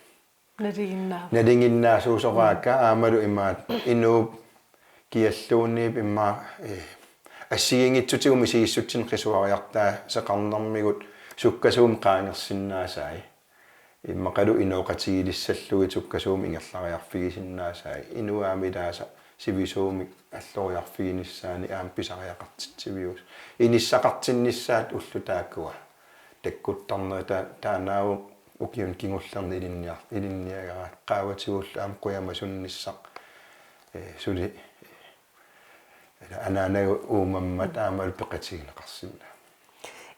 nalinginnaa-, nalinginnaasuusoraakka, aammalu imaat inuup kialluunniit immaqa, eh, assigiinngitsutigut misigissutsinnik qisuariartaaseqarnermigut sukkasuumik qaangersinnaasai. Immaqalu inooqatigilissallugit sukkasuumik ingerlariarfigisinnaasai. Inuit aamma ilaasa sivisuumik alloriarfiginissaannik aamma pisariaqartitsivius. Inissaqartinnissaat ullut taakkua takkuttarnerat ta-, taannaavoq ukiuni kingullerni ilinniar-, ilinniagara, qaavatigullu aamma qujamasunnissaq, eh, suli, eh, anaanaga uumammat aammalu peqatigineqarsinnaavoq.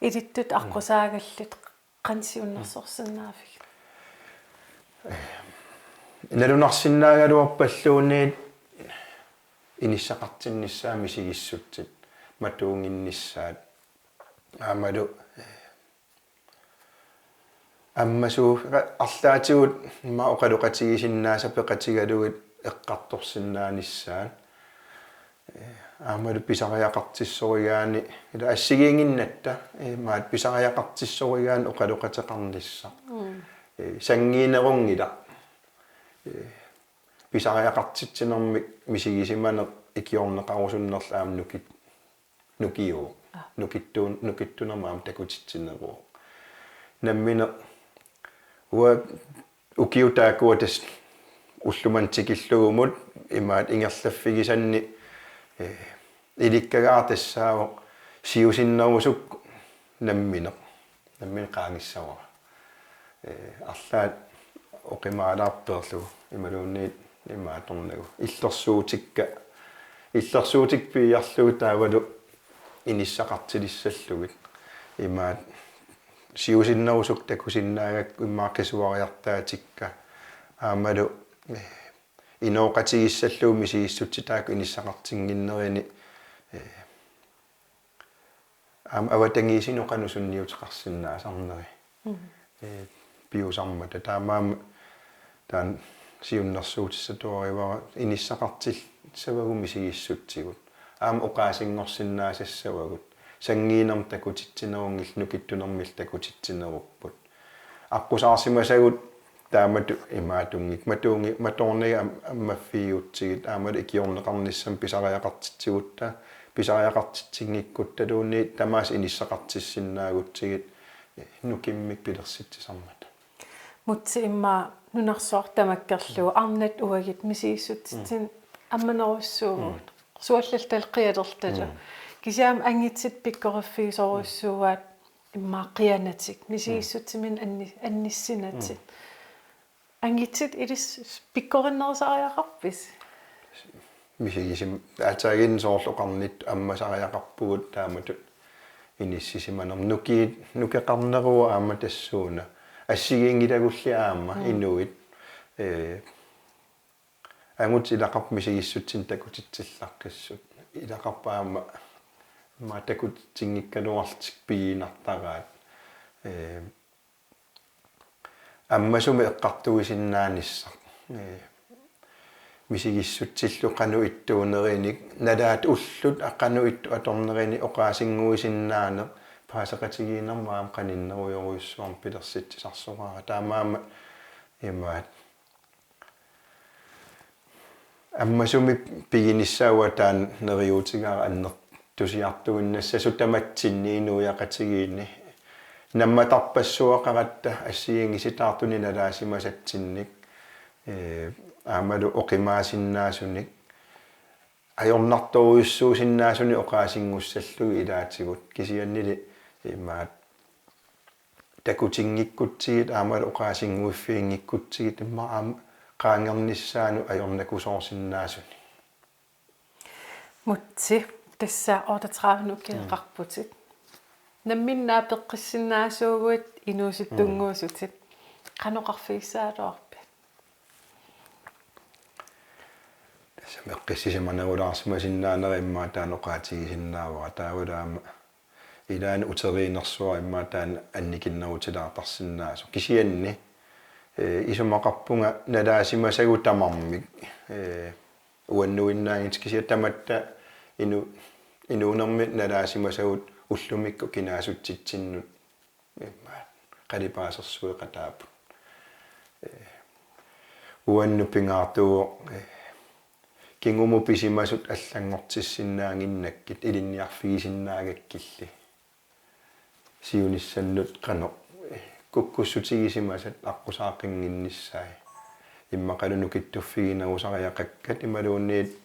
Ilittut aqqusaagallit qanoq siunnersorsinnaavigit? Nalunarsinnaagaluarpalluunniit inissaqartinnissaat misigissutsit matuunnginnissaat aammalu, eh, ammasuu-, arlaatigut immaqa oqaloqatigisinnaasat peqatigalugit eqqartorsinnaanissaat. Eh, aammalu pisariaqartissorigaanni, ila assigiinnginnatta, eh, imaat pisariaqartissorigaanni oqaloqateqarnissaq. Mm. Eh, sanngiinerunngilaq. Eh, pisariaqartitsinermik misigisimaneq ikiorneqarusunnerlu aamma nukit-, nukiuvoq. Aa. Nukittuun-, nukittunermik aamma takutitsineruvoq. Nammineq uanga ukiut taakkua tassa ullumimut tikillugumut imaat ingerlaffigisanni, eh, ilikkagaara tassaavoq siusinnerusukkut nammineq. Nammineq qaangissavara. Eh, arlaat oqimaalaarpeerlugu imaluunniit imaattornagu. Illersuutikka, illersuutikka piiarlugit taavalu inissaqartilissallugit. Imaat siusinnerusukkut takusinnaagakku immaqa qisuariartaatikka. Aammalu, eh, inooqatigissallugu misigissutsit taakku inissaqartinnginnerini, eh, aamma avatangiisinut qanoq sunniuteqarsinnaasarneri. Mm. Eh, piusarmata. Taamaammat taanna siunnersuutissatuarivara inissaqartissavagut misigissutsigut. Aamma oqaasinngorsinnaasassavagut. Sanngiinermik takutitsinerunngillat, nukittunermillu takutitsinerupput. Aqqusaarsimasagut taamatut imaatunngik-, matuunngi-, matuornagit am-, ammaffiigutsigit aammalu ikiorneqarnissamut pisariaqartitsigutta, pisariaqartitsinngikkuttaluunniit tamaasa inissaqartissinnaagutsigit, eh, nukimmik pilersitsisarmata. Mutsi immaqa nunarsuaq tamakkerlugu arnat uagut misigissutsitsinnut ammanerujussuuvugut. Mm. Suallallu qialertalu. Mm. Kisianni angutit pikkoriffigisorujussuuaat immaqa qianatik, misigissutsiminnik anni-, annissinnaasatit. Mm. Angutit ilissi pikkorinnerusariaqarpisi? Misigisim-, aatsaannguaq soorlu oqarnittut ammasariaqarpugut taamatut inissisimanermut. Nuki-, nukeqarneruvoq aamma tassuuna. Assigiinngilagulli aamma. Mm. Inuit, eh, angutit ilaqarput misigissutsinnut takutitsillaqqissut. Ilaqarput aamma, aamma takutitsinngikkaluarlutik piiartaraat. Eh, ammasumik eqqartuisinnaanissaq. Eh, misigissutsillu qanoq ittuunerinik, nalaat ullut qanoq ittut atornerinik oqaasinnguisinnaaneq, paaseqatigiinnermut aamma qaninnerujorujussuarmik pilersitsisarsoraara. Taamaammat imaat ammasumik piginissaa uanga taanna neriuutigaara annertusiartuinnassasut tamatsinni inuiaqatigiinni. Nammatarpassuaqaratta assigiinngisitaartunik nalaasimasatsinnik, eh, aammalu oqimaasinnaasunik, ajornartorujussuusinnaasunik oqaasinngussallugit ilaatigut, kisiannili imaat takutinngikkutsigu aammalu oqaasinnguiffiginngikkutsigit immaqa aamma qaangernissaanut ajornakusoorsinnaasunik. Mutsi, tassa otteogtredive ukioqarputit. Namminneq peqqissinnaasuuguit inuusuttunnguusutit. Qanoq oqarfigissagaluarpit? Tassa peqqissisimanerulaarsimasinnaanera immaqa taanna oqaatigisinnaavara, taava taama ilaanni uteriinersuaq immaqa taanna annikinnerutilaartarsinnaasoq. Kisianni, eh, isumaqarpunga nalaasimasagut tamarmik, eh, uannuinnaanngitsut, kisianni tamatta inu-, inuunermi nalaasimasagut ullumikkut kinaassutsitsinnut immaqa qalipaasersueqataapput. Eh, uannut pingaartuuvoq, eh, kingumut pisimasut allanngortissinnaannginnakkit ilinniarfigisinnaagakkilli siunissannut qanoq, eh, kukkussutigisimasat aqqusaaqqinnginnissaat. Immaqalu nukittuffiginerusariaqakkat imaluunniit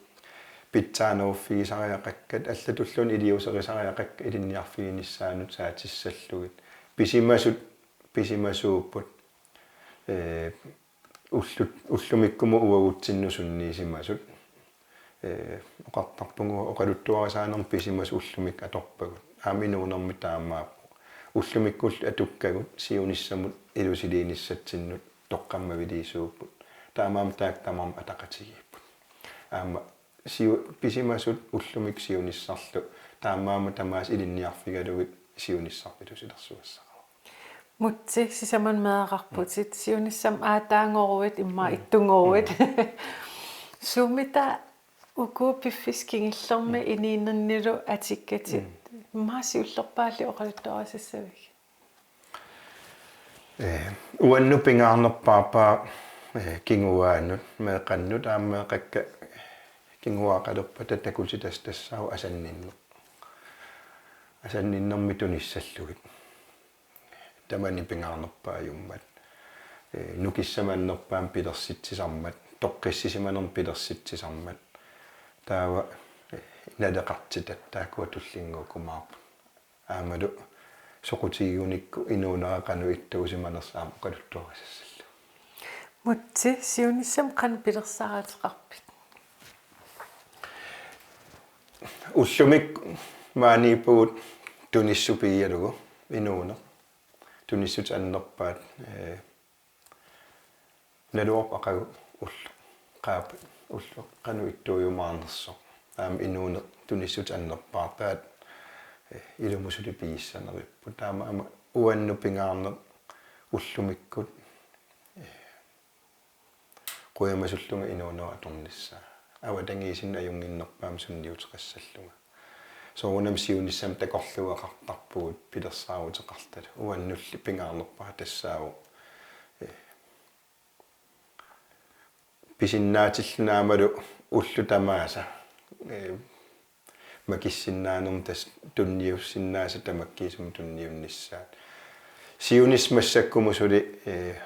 pitsaaneruffigisariaqakkat, allatulluunniit iliuuserisariaqakkat ilinniarfiginissaannut saatissallugit. Pisimasut pisimasuupput, eh, ullut-, ullumikkumut uagutsinnut sunniisimasut. Eh, oqartarpunga oqaluttuarisaanermi pisimasut ullumikkut atorpagut. Aamma inuunermi taamaappoq. Ullumikkullu atukkagut siunissamut ilusiliinissatsinnut toqqammaviliisuupput. Taamaammat taakku tamarmik ataqatigiipput. Aamma siu-, pisimasut ullumikkut siunissarlu taamaammat tamaasa ilinniarfigalugit siunissarput ilusilersugassaraat. Mutsi, sisamat meeraqarputit, siunissami aataanngoruit immaqa ittunngoruit. Suumita uku piffissami kingullermi inuuninnilu atikkatit? Immaqa siullerpaamik oqaluttuarisassavigit. Eh, uannut pingaarnerpaarpara, eh, kinguaannut, meeqqannut, aamma meeqqakka kinguaaqalerpata takutitas tassaavoq asanninneq. Asanninnermik tunissallugit. Tamanna pingaarnerpaajummat. Eh, nukissamik annerpaamik pilersitsisarmat, toqqissisimanermik pilersitsisarmat. Taava, eh, naleqartitat taakkua tullinnguukkumaarput. Aammalu soqutigigunikku inuunera qanoq ittuusimanersoq aamma oqaluttuarisassallugu. Mutsi, siunissami qanoq pilersaaruteqarpit? Ullumikkut maaniippugut tunissut piialugu inuuneq. Tunissut annerpaat, eh, naluarput aqagu ulloq, qaap ulloq qanoq ittuujumaarnersoq. Aamma inuuneq tunissut annerpaartaat, eh, ilumut suli pigissaneripput. Taamaammat uannut pingaarneq ullumikkut, eh, qujamasullunga inuunera atornissaa. Avatangiisinni ajunnginnerpaamik sunniuteqassallunga. Soorunami siunissami takorluugaqartarpugut pilersaaruteqartut. Uannulli pingaarnerpaaq tassaavoq, eh, pisinnaatilluni aammalu ullut tamaasa, eh, makissinnaanermut tassa tunniussinnaasat tamakkiisumik tunniunnissaat. Siunissaq massakkumut suli, eh,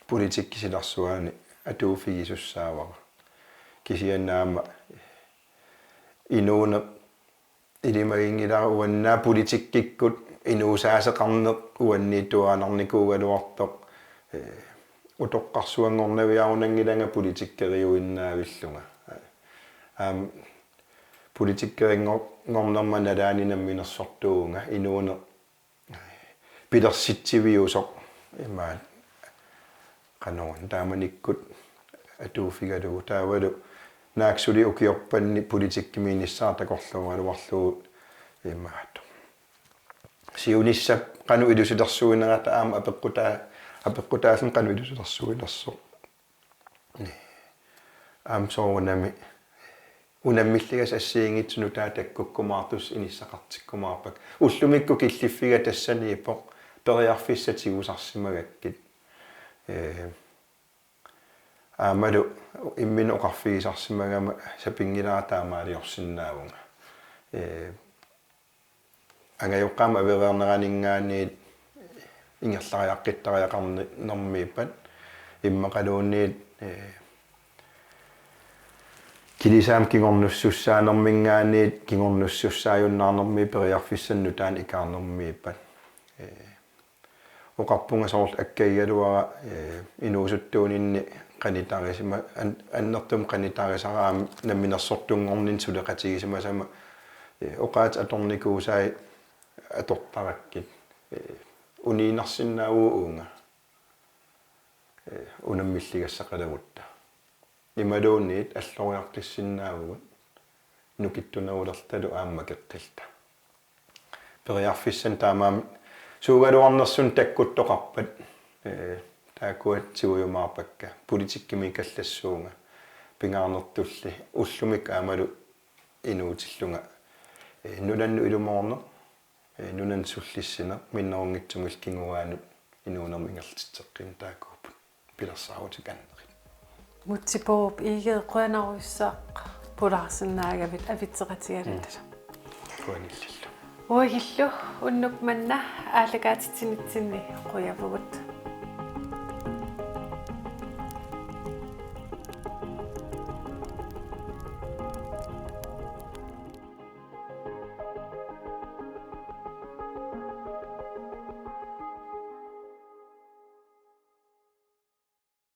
politikki silarsuaani atuuffigisussaavara. Kisianni aamma inuuneq ilimaginngilara, uannaaq politikkikkut inuusaasoqarneq uanniittuaannarnikuugaluartoq, eh, utoqqarsuanngornaviarunanngilanga politikkeriuinnaavillunga. Aamma politikkeringor-, -ngornerma nalaani namminersortuuvunga, inuuneq pilersitsiviusoq imaat qanoq taamanikkut atuuffigalugu, taavalu naak suli ukiorpanni politikkimiinnissaq takorlooraluarlugu imaattoq. Siunissap qanoq ilusilersuinerata aamma apeqqutaa-, apeqqutaalluni qanoq ilusilersuinersoq. Aamma soorunami unammilligassat assigiinngitsut nutaat takkukkumaartussat inissaqartikkumaarpakka. Ullumikkut killiffiga tassaniippoq, periarfissat tigusarsimagakkit. Eh, aammalu imminut oqarfigisarsimagama sapinngilara taamaaliorsinnaavunga. Eh, angajoqqaama avereerneraninngaanniit ingerlariaqqittariaqarnermiippat immaqaluunniit, eh, kilisaamik kingornussussaanerminngaanniit kingornussussaajunnaarnermiit periarfissanik nutaanik ikaarnermiippat. Eh, oqarpunga soorlu akkagigaluara, eh, inuusuttuuninni qanitarisima an-, annertuumik qanitarisara aamma namminersortunngorninni suleqatigisimasama, eh, oqaatsit atornikuusai atortarakkit, eh, uniinnarsinnaavugut uunga, eh, unammilligassaqalerutta. Imaluunniit alloriartissinnaavugut nukittunerulertalu aamma makeqqilluta. Periarfissanik taamaammat suugaluarnersunut takkuttoqarpat, eh, taakkua tigujumaarpakka, politikkimiikkallassuunga, pingaarnertulli ullumikkut aammalu inuutillunga, eh, nunannut ilumoorneq, eh, nunanut sullissineq, minnerunngitsumillu kinguaanut inuunermi ingerlatitseqqiineq taakkuupput pilersaarutit annerit. Múte Bourup Egede, qujanarujussuaq pulaarsinnaagavit avitseqatigalugit. Mm. Qujanillallu. Uagullu unnuk manna aallakaatitsinitsinni qujavugut.